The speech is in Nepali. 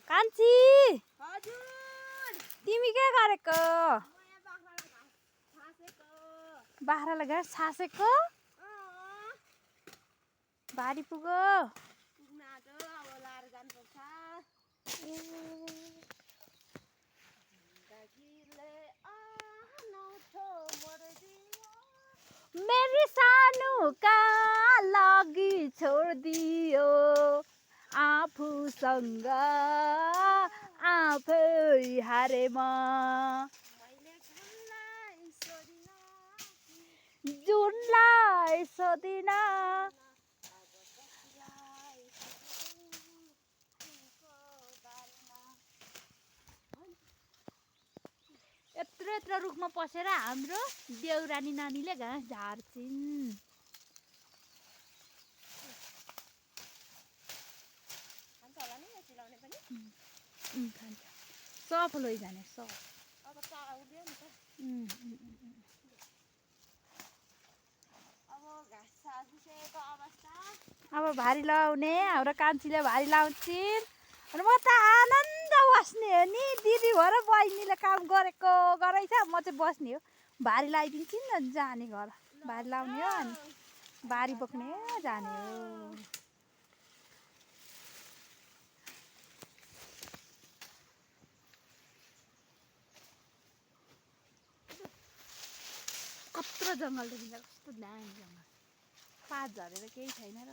कान्छी हजुर तिमी के गरेको? म यहाँ बाख्रालाई घाँस छासेको? भारी पुग्यो। पुग्न आँट्यो अब लाएर जानुपर्छ। जिन्दगीले अनौठो मोड दियो। मेरी सानो कहाँ लागि छोडिदियो आफूसँग आफै हारे म मैले जुनलाई सोधिन अब कसलाई सोधौँ तिम्रो बारेमा। यत्रो यत्रो रुखमा पसेर हाम्रो देउरानी नानीले घाँस झार्छिन्। खान्छ होला नि यो चिलाउने पनि। खान्छ सफ लैजाने सफ। अब उड्यो नि त। अब घाँस छासिसकेको अवस्था। अब भारी लाउने हाम्रो कान्छीले भारी लाउँछिन् अनि म त आनन्द बस्ने हो नि। दिदी भएर बहिनीले काम गरेको गरेछ म चाहिँ बस्ने हो। भारी लगाइदिन्छन् अनि जाने घर भारी लाउने हो अनि भारी बोक्ने हो जाने हो। कत्रो जङ्गल देखिन्छ कस्तो दामी जङ्गल। पात झरेर केही छैन र